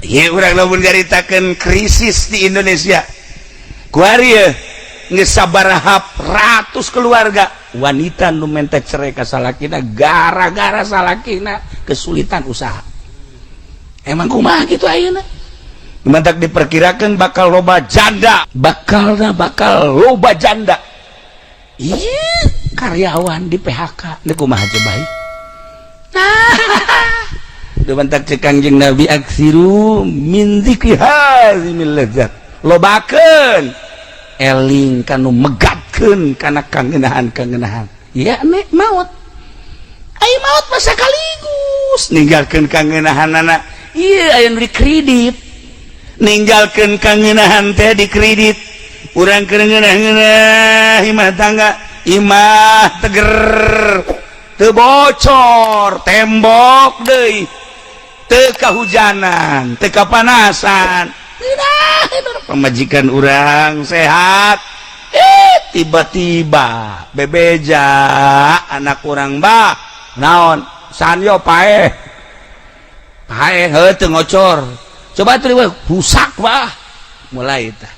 Ieu urang lamun nyaritakeun krisis di Indonesia kuari ye geus sabaraha ratus keluarga wanita nu menta cerai ka salakina gara-gara salakina kesulitan usaha. Emang kumaha gitu ayeuna? Mantak diperkirakan bakal loba janda, bakalna bakal loba janda. Iya, karyawan di PHK. Ini kumaha coba? Nah, mantak cek Kangjeng Nabi, "Aksiru min dzikri hazimil ladzat." Lobakeun eling kanu megatkeun kana kangenahan-kangenahan. Ya nek maut. Ai maut masa sekaligus ninggalkeun kangenahanana. Iya, aya nu di kredit. Ninggalkeun kangenahan teh di kredit. Urang keur ngeunah-ngeunah imah tangga, imah teger, teu bocor, tembok deui, teu kahujanan, teu kapanasan. Pamajikan urang sehat, eh tiba-tiba bebeja anak urang, "Bah, naon sanyo paeh paeh?" Heuh, teu ngocor. Coba tuh rusak, bah. Mulai tah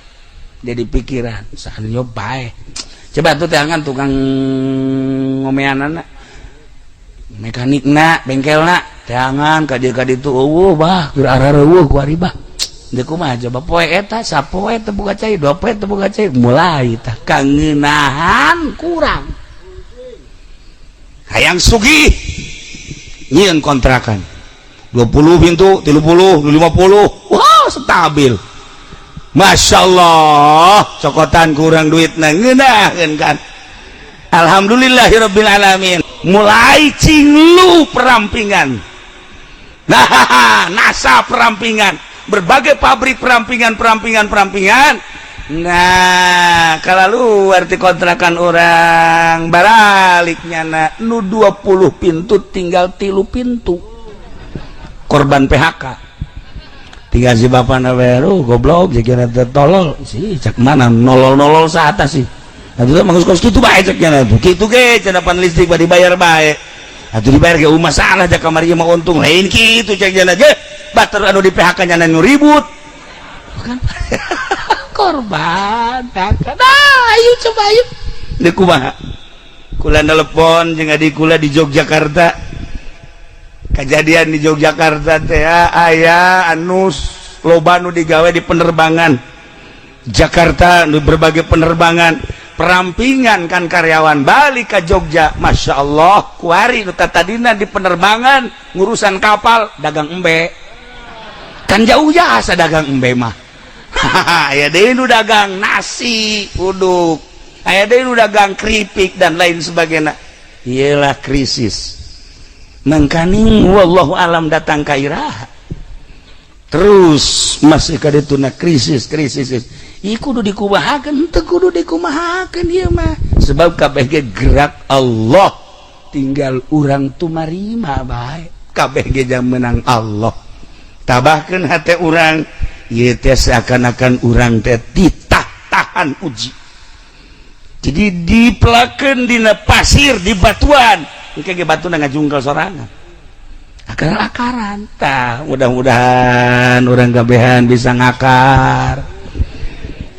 jadi pikiran sanyo paeh. Coba tuh teangan tukang ngomeanana, mekanikna, bengkelna, teangan ka dieu ka ditu, eueuh, bah, keur arareuweuh kuari, bah. Deuk kumaha coba? Poe eta sapoe teu boga cai, 2 poe teu boga cai, mulai tah kangenahan kurang. Hayang sugih, nyieun kontrakan 20 pintu, 30, 50, wah, stabil. Masya Allah, cokotan kurang duit ngeunaheun kan. Alhamdulillahirabbil alamin. Mulai cinglu perampingan. Nah, NASA perampingan, berbagai pabrik perampingan, perampingan, perampingan. Nah, kalau luar di kontrakan orang baliknya na nu 20 pintu tinggal 3 pintu, korban PHK. Tinggal si bapak na baru goblok jadi tolol sih, cek mana nolol-nolol saat sih. Atuh mah geus kitu bae cek nya tuh. Kitu ge cenah, pan listrik bade dibayar bae. Atuh dibayar ge masalah, cek kamari mah untung. Lain kitu cek nya ge. Batur anu di PHK nya nu ribut. Bukan korban PHK. Nah, ayo coba, ayo. Deuk kumaha? Kula telepon jeung adik kula di Yogyakarta. Kejadian di Yogyakarta teh aya anu loba nu digawe di penerbangan. Jakarta nu berbagai penerbangan perampingan kan karyawan balik ke Jogja. Masya Allah, kuari nu tadina di penerbangan ngurusan kapal, dagang embe kan jauh jasa dagang embe mah. Aya deui nu dagang nasi uduk, aya deui nu dagang keripik dan lain sebagainya. Iyalah, krisis mangkaning wallahu alam datang ka iraha. Terus masih kadituna krisis krisis. Ieu kudu dikumahakeun? Teu kudu dikumahakeun ieu mah, sebab kabeh ge gerak Allah, tinggal urang tumarima bae. Kabeh ge jang menang Allah. Tabahkeun hate urang ieu teh, seakan-akan urang teh ditah tahan uji, jadi dipelakeun dina pasir, di batuan, engke ge batuna ngajungkel sorangan, akar-akaran. Tah, mudah-mudahan urang kabehan bisa ngakar.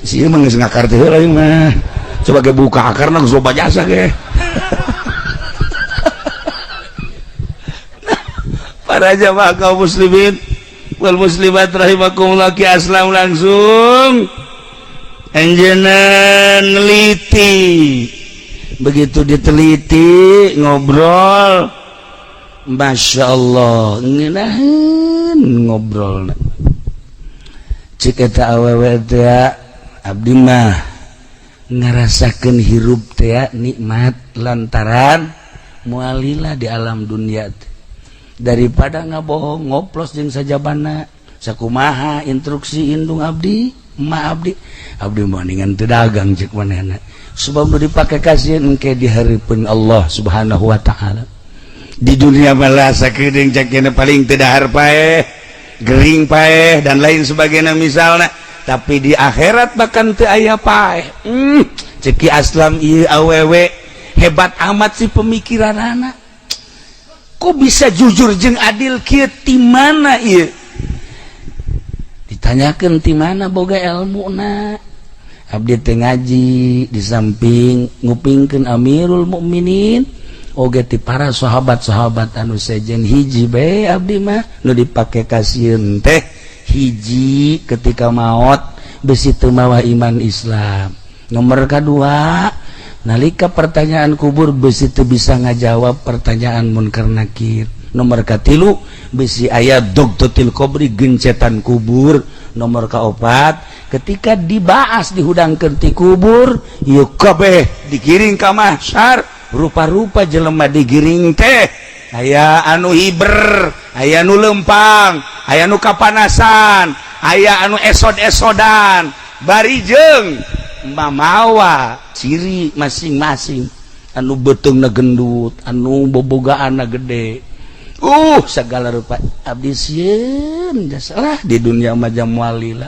Sih mah geus ngakar teh heula mah. Coba ge buka akarna, geus loba jasa ge. Para jamaah kaum muslimin wal muslimat rahimakumullah, Ki Aslam langsung anjeunna neliti. Begitu diteliti, ngobrol, Masya Allah, ngeunaheun ngobrol. Cek eta awewe teh, "Abdi mah ngarasakeun hirup teh nikmat lantaran mualila di alam dunia teh daripada ngabohong ngoplos jeung sajabana. Sakumaha instruksi indung abdi, ma abdi, abdi mendingan teu dagang," cek manehna, sebab nu dipake kasieun engke di hareupeun Allah Subhanahu wa taala. Di dunia malah sakedeung cek paling teu dahar paeh, gering paeh, dan lain sebagainya misalnya, tapi di akhirat bahkan teu aya paeh. Cek Ki Aslam, ieu awewe hebat amat sih pemikiran anak, kok bisa jujur jeung adil kieu, ti mana ieu? Tanyakeun ti mana boga ilmuna. Abdi teh ngaji di samping ngupingkeun Amirul Mukminin oge ti para sahabat-sahabat anu sejen. Hiji bae abdi mah nu dipake kasieun teh hiji, ketika maot besi teu mawa iman Islam. Nomor kedua, nalika pertanyaan kubur besi teu bisa ngajawab pertanyaan munkar nakir. Nomor katilu, besi aya dhoghthotil qobri, gencetan kubur. Nomor kaopat, ketika dibahas dihudangkeun ti kubur, yuk kabeh digiring ka mahsyar. Rupa-rupa jelema digiring teh, aya anu hiber, aya nu lempang, aya nu kapanasan, aya anu esod-esodan, bari jeung mamawa ciri masing-masing, anu beuteungna gendut, anu bobogaanna gede, segala rupa. Abdi sieun lah di dunia macam walila.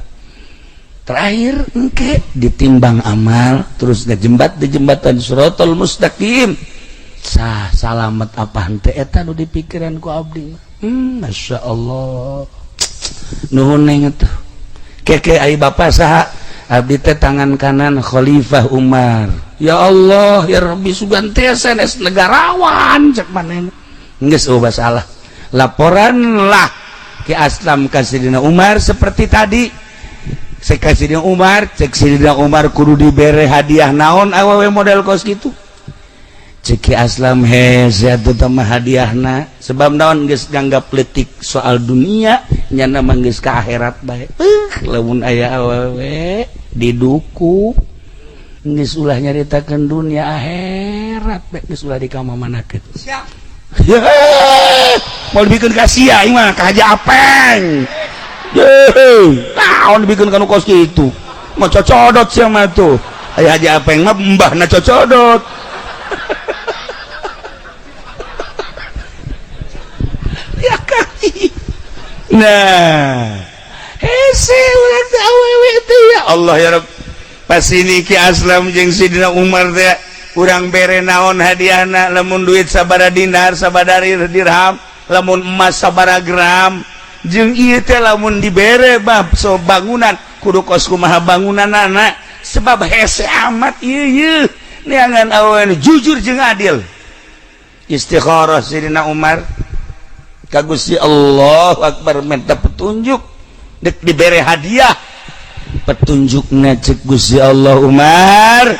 Terakhir engke ditimbang amal, terus ngejembat di jembatan Siratal Mustaqim, sah salamet apa henteu. Eta nu dipikiran ku abdi. Masya Allah, nuhun neng tuh. Keke ai bapak saha? Abdi teh tangan kanan Khalifah Umar. Ya Allah ya Rabbi, sugan teh sanes negarawan cek manehna. Geus euweuh salah. Laporan lah Ki Aslam ka Sidina Umar seperti tadi. Cek Sidina Umar, cek Sidina Umar, kudu dibere hadiah naon awewe model kos gitu? Cek Ki Aslam, hese atuh mah hadiahna, sebab naon, geus nganggap leutik soal dunia, nyana mah geus ka akhirat bae. Lamun aya awewe diduku, geus ulah nyaritakeun dunia, akhirat bae, geus ulah dikamamanakeun. Siap. Ya, mau dibikin kasih aing mah ka Haji Apeng. Yeay, naon dibikin kanu kos kitu? Mau cocodot sia mah tuh. Aya Haji Apeng mah mbahna cocodot. Ya kali. Nah, hese urang teh awewe teh, ya Allah ya Rabb. Pas ini Ki Aslam jeung Sidina Umar teh, urang bere naon hadiahna? Lamun duit sabara dinar, sabara dirham, lamun emas sabara gram, jeung ieu teh lamun dibere bab so bangunan kudu kos kumaha bangunanana, sebab hese amat ieu ieu neangan awewe jujur jeung adil. Istikharah Sidina Umar ka Gusti Allah Akbar, minta petunjuk dek dibere hadiah. Petunjukna cek Gusti Allah, Umar,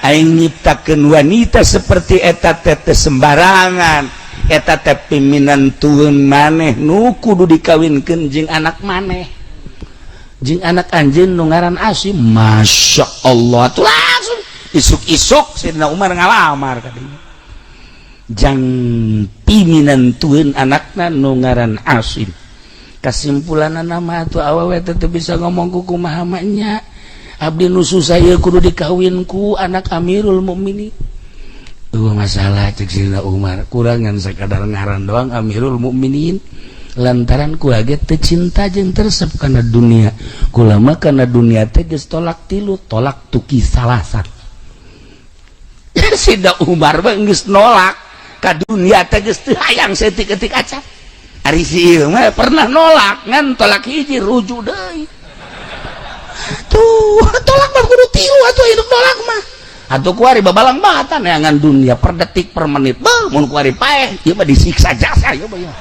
aing nyiptakeun wanita seperti eta teh teu sembarangan. Eta teh piminantueun maneh nu kudu dikawinkeun jeung anak maneh, jeung anak anjeun nu ngaran Asim. Masya Allah tuh, langsung isuk-isuk Sayyidina Umar ngalamar kadinya jang piminantueun anakna nu ngaran Asim. Kesimpulan nama tuh, awewe teh teu bisa ngomong ku kumaha mah nya, abdi nu susah ieu kudu dikawin ku anak Amirul Mukminin. Euweuh masalah cek Sayyidina Umar, kurangan sakadar ngaran doang Amirul Mukminin, lantaran ku ge teu cinta jeung teresep kana dunia. Kula mah kana dunia teh geus tolak tilu, tolak tuki salasan. Sayyidina Umar mah geus nolak ka dunia teh, geus teu hayang saeutik-eutik acan. Ari si ieu mah pernah nolak, ngan tolak hiji rujuk deui. Tuh, tolak mah kudu tilu atuh hidup nolak mah. Atuh kuari babalang batan neangan dunia per detik per menit. Beuh, mun kuari paeh ieu mah disiksa jasa ieu mah ya.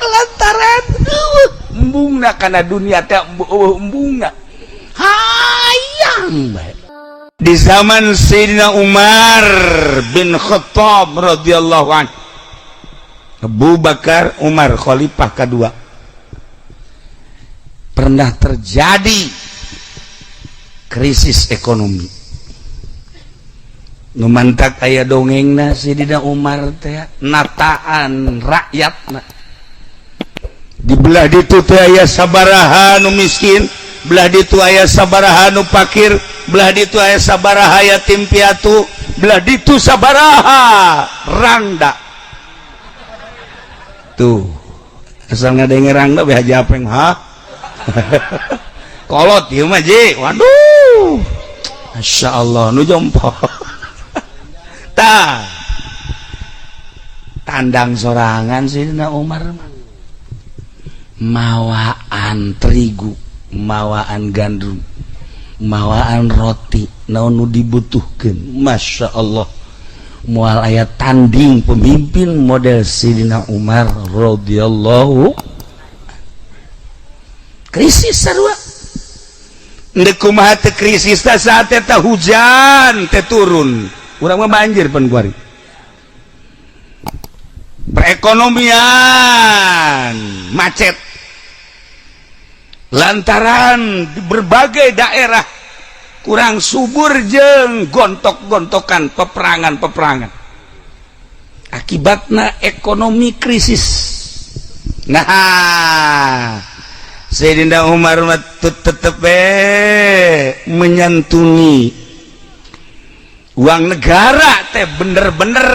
Lantaran euweuh embungna kana dunia teh, euweuh embungna. Hayang bae. Di zaman Sayyidina Umar bin Khattab radhiyallahu anhu, Abu Bakar Umar khalifah kedua, pernah terjadi krisis ekonomi. Nu mantak aya dongengna Sayyidina Umar teh nataan rakyatna. Di belah ditu teh aya sabaraha nu miskin, belah ditu aya sabaraha nu pakir, belah ditu aya sabaraha yatim piatu, belah ditu sabaraha rangda. Tuh, asal ngadenge rangda be Haji Apeng, ha kolot ieu mah ji. Waduh, Masya Allah, nu jompo tah tandang sorangan Sayyidina Umar mah. Mawaan terigu, mawaan gandum, mawaan roti, naon nu dibutuhkeun. Masya Allah, moal aya tanding pemimpin model Sidina Umar radhiyallahu. Krisis sarua. Ndek kumaha teu krisis teh saat eta hujan teh turun. Urang mah banjir pan kuari. Perekonomian macet lantaran di berbagai daerah kurang subur jeung gontok-gontokan, peperangan-peperangan, akibatna ekonomi krisis. Nah, Sayyidina Umar mah tetep menyantuni uang negara teh bener-bener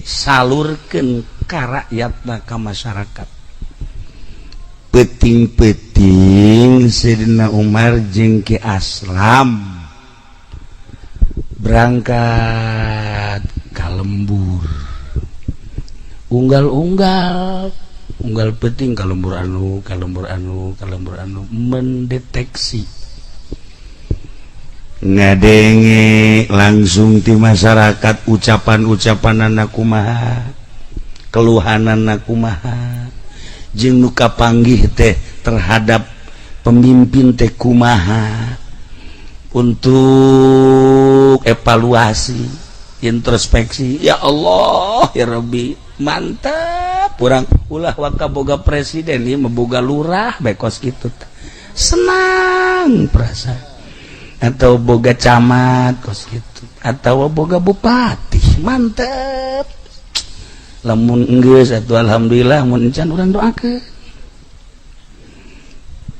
disalurkan ka rakyatna, ka masyarakat. Peuting-peuting Sayyidina Umar jeung Ki Aslam berangkat ka lembur, unggal-unggal, unggal peuting ka lembur anu, ka lembur anu, ka lembur anu, mendeteksi, ngadenge langsung di masyarakat ucapan-ucapan anak kumaha, keluhanan kumaha, jeung nu kapanggih teh terhadap pemimpin teh kumaha, untuk evaluasi, introspeksi. Ya Allah, ya Rabbi, mantap. Kurang ulah waka boga presiden, ieu mah boga lurah bae kos kitu, senang perasaan, atau boga camat kos gitu, atau boga bupati, mantap. Lamun geus atuh alhamdulillah, mun encan urang doakeun.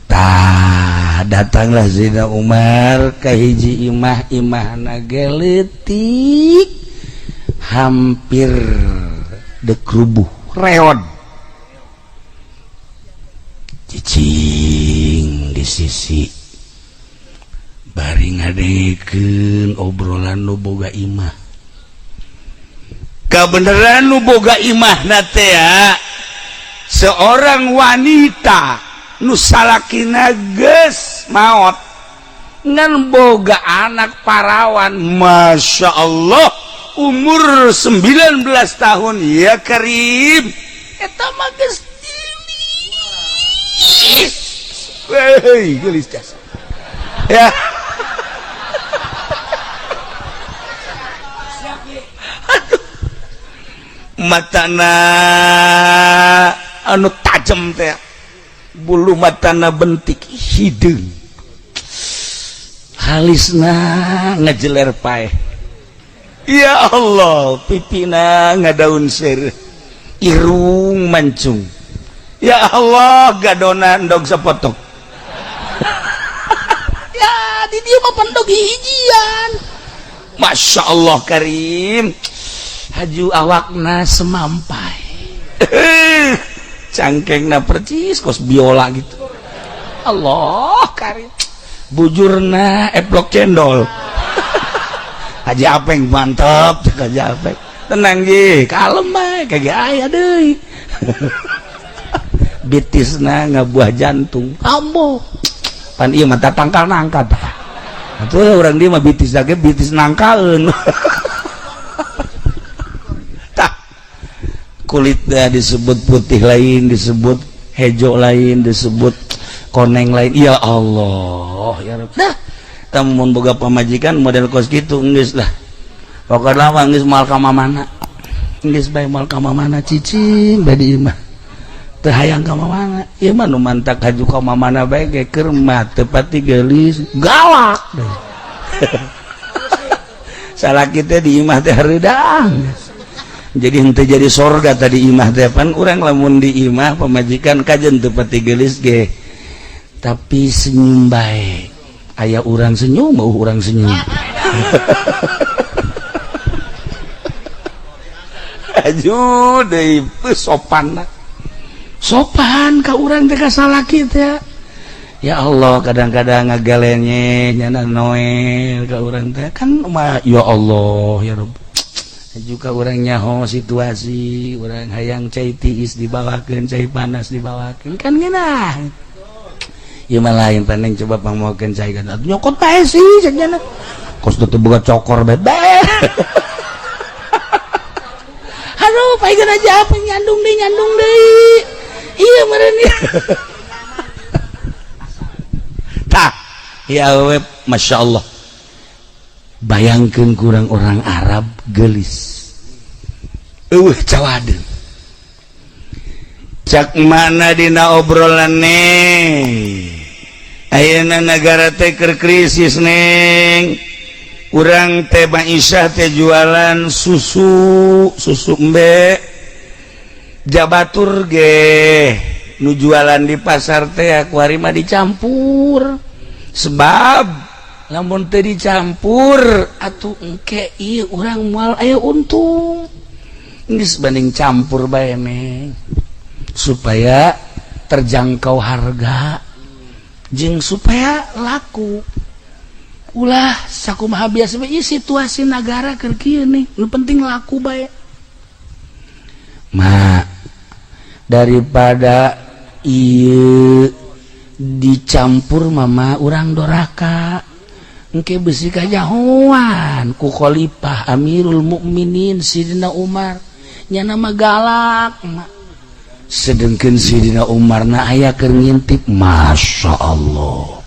Tah, datanglah Sayyidina Umar ka hiji imah, imahna leutik, hampir dek rubuh, reod. Cicing di sisi bari ngadengekeun obrolan nu boga imah. Kebenaran nu boga imah teh seorang wanita nu salakina geus maot, ngan boga anak parawan. Masya Allah, umur 19 tahun. Ya Karim, eta mah geus geulis. Wey, geulis jasa ya. Aduh. Matana anu tajam teh, bulu matana bentik hideung, halisna ngejeler paeh. Ya Allah, pipina ngadaun seureuh, irung mancung. Ya Allah, gadona endog sepotong. Ya, di dieu mah pendog hijian. Masya Allah Karim, haju awakna semampai, cangkengna percis kos biola gitu. Allah Karim, bujurna eplok cendol. Haji Apeng mantap. Haji Apeng tenang ji, kalem bae, kagak aya deui. Bitisna ngabuah jantung ambo pan ieu mata tangkal nangka. Atuh urang dieu mah bitis ge bitis nangkaeun. Tah, kulitnya disebut putih lain, disebut hejo lain, disebut koneng lain. Ya Allah, ya Rabb. Dah, mun boga pamajikan model kos gitu, geus lah pokokna mah geus moal ka mana, geus bae moal ka mana, cicing bae di imah, teu hayang ka mana. Ieu mah nu mantak haju ka mana bae ge keur mah teu pati geulis, galak. Salaki teh di imah teh hareudang, jadi henteu jadi sorga tadi imah teh. Pan urang lamun di imah pamajikan kajen teu pati geulis ge, tapi senyum bae, aya urang senyum, mau urang senyum. Aduh deui, sopan sopan ka urang teh ka salaki teh. Ya Allah, kadang-kadang ngagalenye nyana Noel ka urang teh kan mah. Ya Allah, ya Rabb. Juga urang nyaho situasi, urang hayang cai tiis dibawakeun, cai panas dibawakeun, kan ngeunah. Ieu mah lain paneng, coba pangmawakeun cai kan nyokot bae sih cek nyana. Kos teu boga cokor bae. Aduh, paegan aja apa nyandung deui, nyandung deui. Iya meureun ieu. Tah, ya we, Masya Allah. Bayangkan kurang orang Arab gelis, cawadeun. Cak mana dina obrolan neng, ayeuna negara teh keur krisis, neng. Urang teh Isah teh jualan susu, susu embe jabatur ge nu jualan di pasar teh kuari mah dicampur, sebab lamun teu dicampur atuh engke ieu urang moal aya untung. Geus banding campur bae, neng, supaya terjangkau harga jeung supaya laku. Ulah sakumaha biasa bae, ieu situasi negara keur kieu nih, nu penting laku bae. Ma, daripada ieu dicampur, mama, urang doraka engke besi kajahoan ku khalifah Amirul Mukminin Sidina Umar. Nyana mah galak, mak. Sedengkeun Sidina Umar na aya keur ngintip, Masya Allah,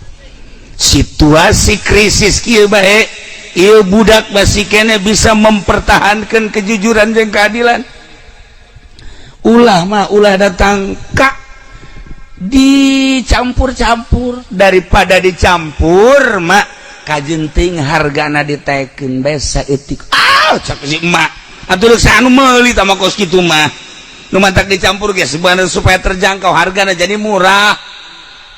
situasi krisis kieu bae ieu budak masih kene bisa mempertahankan kejujuran dan keadilan. Ulah mah, ulah datang kak dicampur-campur. Daripada dicampur, mak, kajenting hargana ditekeun bae saeutik. Ah, cak si emak, atuh deuk anu meuli tah mah kos kitu mah. Nu mantak dicampur ge sebenarnya supaya terjangkau hargana, jadi murah.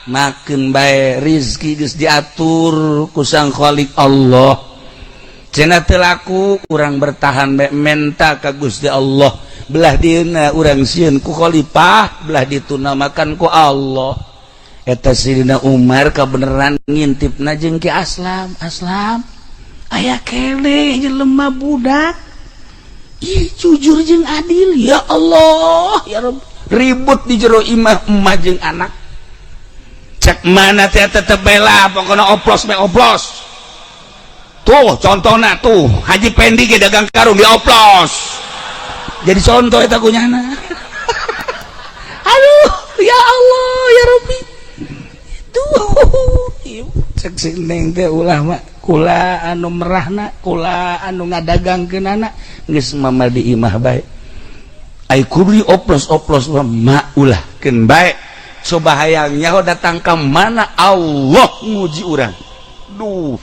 Makeun bae, rizki geus diatur ku Sang Khalik Allah. Cenah teu laku, urang bertahan bae, menta ka Gusti Allah. Belah dieuna urang sieun ku khalifah, belah dituna makan ku Allah. Eta Sidina Umar kabeneran ngintipna jeung Ki Aslam. Aslam, aya keneh jelema budak. Ih, jujur jeung adil. Ya Allah, ya Rabb. Ribut di jero imah emak jeung anak. Cek mana teh tetep bela, pokoknya oplos me oplos. Tuh contohnya tuh Haji Pendi ge dagang karung dioplos. Jadi contoh eta kunyana. Aduh, ya Allah, ya Rabbi. Tuh, cek si neng teh, ulah mah, kula anu merahna, kula anu ngadagangkeunana, geus mama di imah bae. Ai kudu oplos-oplos mah, ma, ulah keun bae. Coba hayang nyaho datang ka mana Allah nguji urang. Duh,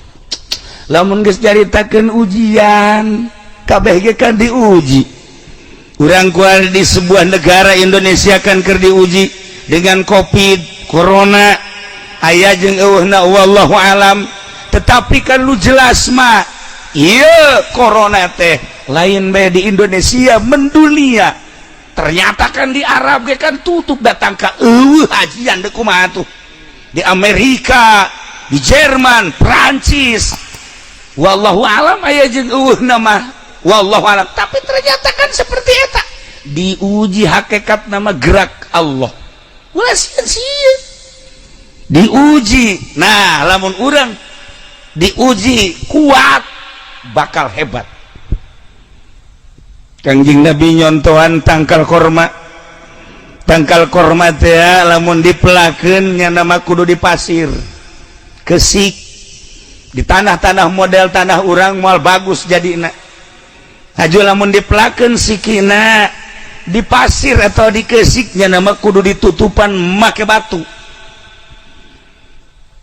lamun geus caritakeun ujian, kabeh ge kan diuji. Urang kuari di sebuah negara Indonesia kan keur diuji dengan Covid, corona. Aya jeung eueuhna, wallahu alam. Tetapi kan lu jelas mah ieu corona teh lain bae di Indonesia, mendunia. Ternyata kan di Arab ge kan tutup, datang ka eueuh hajian deuk kumaha tuh. Di Amerika, di Jerman, Prancis, wallahu alam aya jeung eueuhna mah, wallahu alam. Tapi ternyata kan seperti eta diuji hakikat nama gerak Allah. Ulah sieun diuji. Nah, lamun urang diuji kuat, bakal hebat. Kangjeng Nabi nyontohan tangkal korma. Tangkal korma teh lamun dipelakeun, nya nama kudu di pasir kesik, di tanah-tanah model tanah urang moal bagus. Jadi haju lamun dipelakeun sikina di pasir atau di kesiknya, nama kudu ditutupan make batu.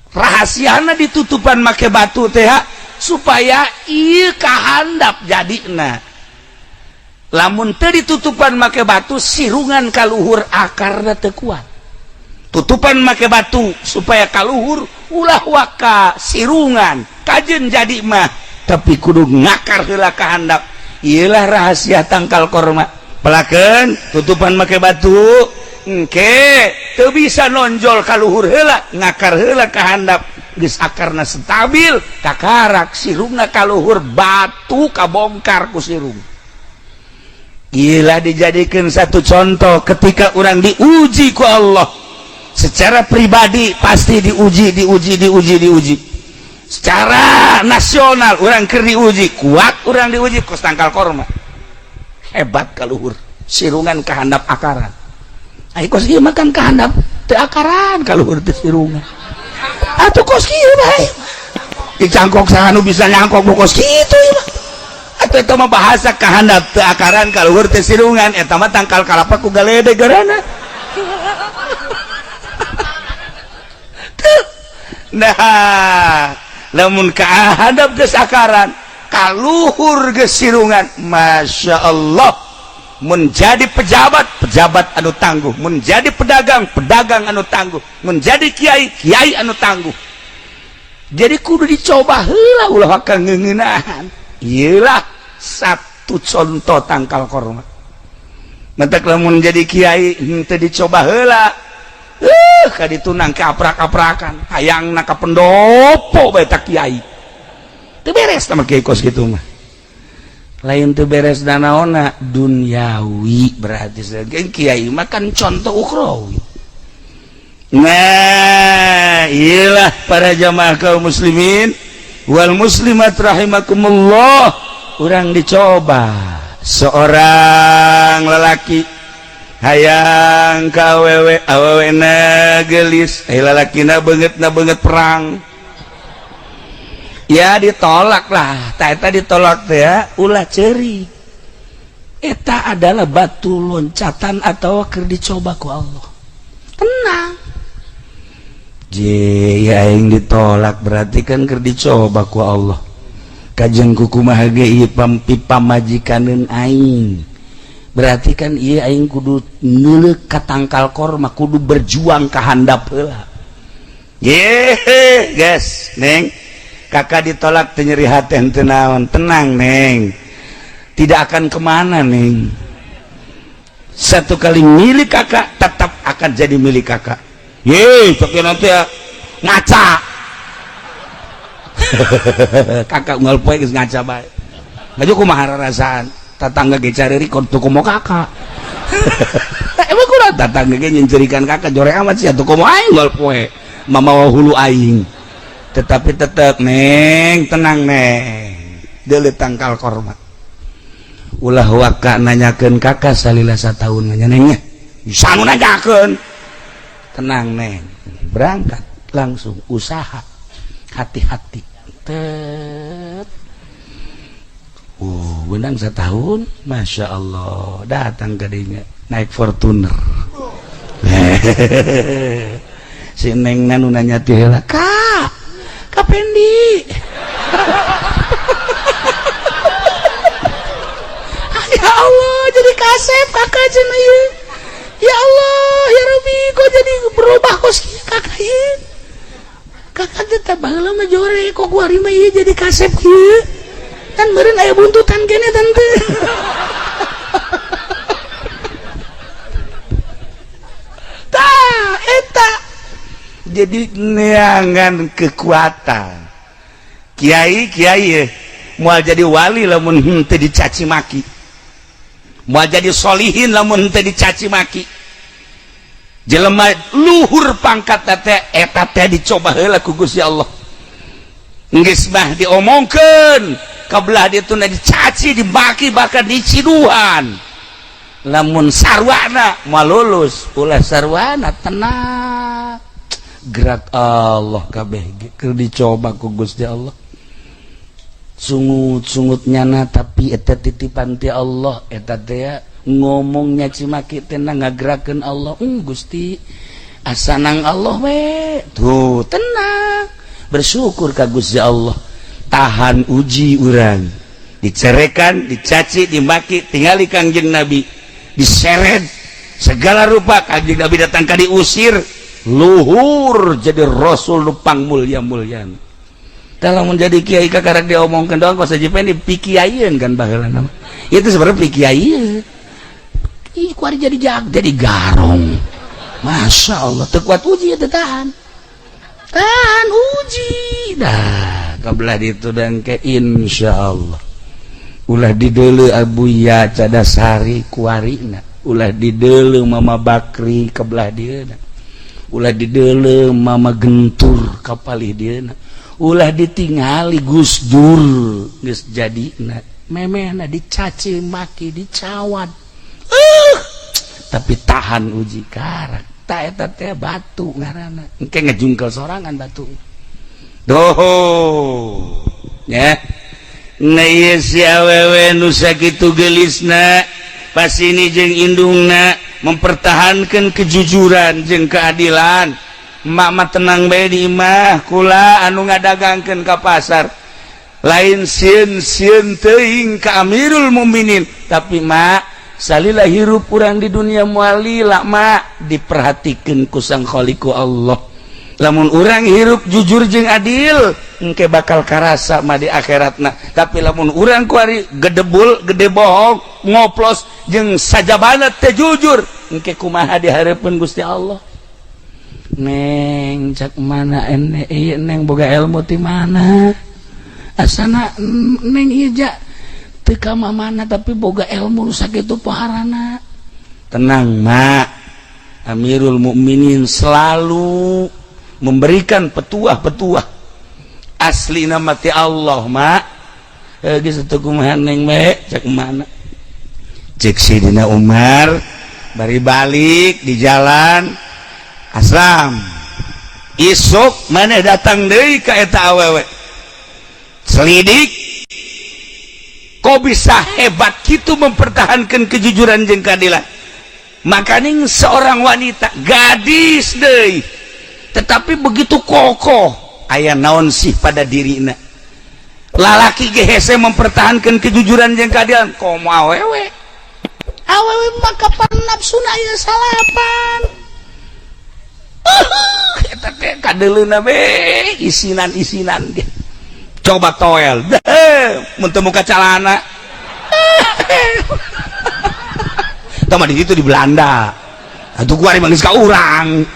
Rahasiana ditutupan make batu teh supaya ieu kahandap. Jadina lamun teu ditutupan make batu, sirungan kaluhur, akarna teu kuat. Tutupan make batu supaya kaluhur ulah waka sirungan. Kajen jadi mah, tapi kudu ngakar heula kahandap. Iyalah rahasia tangkal korma. Pelakeun, tutupan make batu, engke teu bisa nonjol kaluhur heula, ngakar heula kahandap. Geus akarna stabil, kakarak sirungna kaluhur, batu kabongkar ku sirung. Gila dijadikan satu contoh ketika orang diuji ku Allah secara pribadi pasti diuji, diuji, diuji, diuji. Secara nasional orang keur diuji, kuat orang diuji kos tangkal korma. Hebat kaluhur, sirungan kahandap akaran. Ai kos ieu mah kan kahandap teu akaran, kaluhur teu sirungan. Atuh kos kieu bae. Dicangkok saha nu bisa nyangkok nu kos kitu ieu mah. Atuh eta mah bahasa kahandap teu akaran, kaluhur teu sirungan, eta mah tangkal kalapa ku galede garana. Nah, lamun kahadap geus akaran, kaluhur geus sirungan, Masya Allah, menjadi pejabat, pejabat anu tangguh, menjadi pedagang, pedagang anu tangguh, menjadi kiai, kiai anu tangguh. Jadi kudu dicoba heula, ulah akan ngeuneunahan. Iyalah satu contoh tangkal korma. Mentek lamun jadi kiai henteu dicoba heula, ka ditunang ke aprak-aprakan, hayangna ka pendopo bae ta kiai. Teu beres sama kiai kos kitu mah. Lain teu beres danaona duniawi, berarti kiai mah kan contoh ukhrawi. Nah, iyalah para jamaah kaum muslimin wal muslimat rahimakumullah, urang dicoba seorang lelaki hayang ka awewe, awewena gelis, eh lalakina beungeutna beungeut perang. Ya ditolak lah, ta eta ditolak teh ya, ulah ceurik. Eta adalah batu loncatan atau keur dicoba ku Allah. Tenang. Je, ya aing ditolak berarti kan keur dicoba ku Allah. Kajeng kukumaha ge ieu pamajikaneun aing. Berarti kan ieu aing kudu neuleuk ka tangkal korma, kudu berjuang ka handap heula. Ye, guys, Neng. Kakak ditolak teu nyeri hate henteu naon. Tenang, Neng. Tidak akan kemana, Neng. Satu kali milik kakak tetap akan jadi milik kakak. Ye, tapi nanti ya ngaca. Kakak unggal poe geus ngaca bae. Baju kumaha rarasaan? Tetangga ge careurik tuh komo kakak. Emang kurang tetangga ge nyencerikan kakak jore amat sih atuh komo aing unggal poe. Mamawa hulu aing. Tetapi tetep Neng, tenang Neng. Deuleu tangkal korma. Ulah waka nanyakeun kakak salila sataun nya Neng nya. Bisa nu nanyakeun. Tenang Neng, berangkat langsung usaha, hati-hati. Tet. Benang setahun, Masya Allah, datang ke dinya naik Fortuner. Si Neng nu nanya ti heula, "Kak, Kak Pendi." Ya Allah, jadi kasep kakak cenah ieu. Ya Allah, ya Rabbi, kok jadi berubah kos kakak ieu? Kakak teh tah baheula mah jore, kok kuari mah ieu jadi kasep kieu? Kan meureun aya buntutan kene tante. Tah, eta. Jadi neangan kekuatan. Kiai kiai moal jadi wali lamun henteu dicaci maki. Moal jadi solihin lamun henteu dicaci maki. Jelema luhur pangkat teh eta teh dicoba heula ku Gusti Allah. Geus mah diomongkeun, kabelah ditu dicaci, dimaki, bahkan diciduhan. Lamun sarwana moal lulus, ulah sarwana tenang. Gerak Allah kabeh keur dicoba ku Gusti Allah. Sungut-sungut nyana tapi eta titipan ti Allah, eta teh ngomongnya cimaki teh ngagerakeun Allah. Gusti asanang Allah we. Tuh tenang, bersyukur ka Gusti Allah. Tahan uji urang. Dicerekan, dicaci, dimaki, tingali Kangjeng Nabi diseret segala rupa. Kangjeng Nabi datang ka diusir, luhur jadi rasul nu pangmulia-muliana. Kalau menjadi kiai kakarak diomongkeun doang kos haji Pendi pikiaieun kan baheula nama. Itu sebenarnya pikiaieun. Ih, kuari jadi jag, jadi garong. Masya Allah, teu kuat uji teu tahan. Tahan uji. Dah, kabelah ditu dan ke insya Allah. Ulah dideuleu Abuya Cadasari kuarina, ulah dideuleu Mama Bakri kebelah dieuna, ulah dideuleu Mama Gentur kapalih dieuna, ulah ditingali Gus Dur geus jadina, memehna dicaci maki, dicawat, tapi tahan uji karak. Tak, eta teh batu ngaranna, engke ngejungkel sorangan batu doho ya. Nah, ieu si awewe nu sakitu geulisna, pas ini jeung indungna mempertahankan kejujuran jeung keadilan. "Emak mah tenang bae di imah, kula anu ngadagangkeun ka pasar." Lain sieun sieun teuing ka Amirul Mukminin, tapi, "Mak, salila hirup urang di dunia moal lila, Mak, diperhatikeun ku Sang Khaliqu Allah. Lamun urang hirup jujur jeung adil, engke bakal karasa mah di akhiratna. Tapi lamun urang kuari gedebul gede, bohong, ngoplos jeung sajabana teu jujur, engke kumaha di hareupeun Gusti Allah?" "Neng, cak mana ene ieu? Neng boga ilmu ti mana asana, Neng? Ieu ja teu ka mana, tapi boga ilmu nu sakitu poharana." "Tenang, Mak, Amirul Mukminin selalu memberikan petuah-petuah asli nama ti Allah, Mak." Eh, geus teu kumaha, Neng bae cak mana. Cek Sidina Umar bari balik di jalan, "Aslam, isuk maneh datang deui ka eta awewe, selidik kok bisa hebat gitu mempertahankan kejujuran jeung keadilan. Makanya seorang wanita, gadis deui, tetapi begitu kokoh, aya naon sih pada dirina? Lalaki ge hese mempertahankan kejujuran jeung keadilan, komo awewe. Awewe mah kapan nafsuna aya salapan, eta teh kadeuleuna be isinan-isinan ge. Coba toel deh, mun teu muka calana." Tah, di situ di Belanda atuh, kuari mah geus ka urang.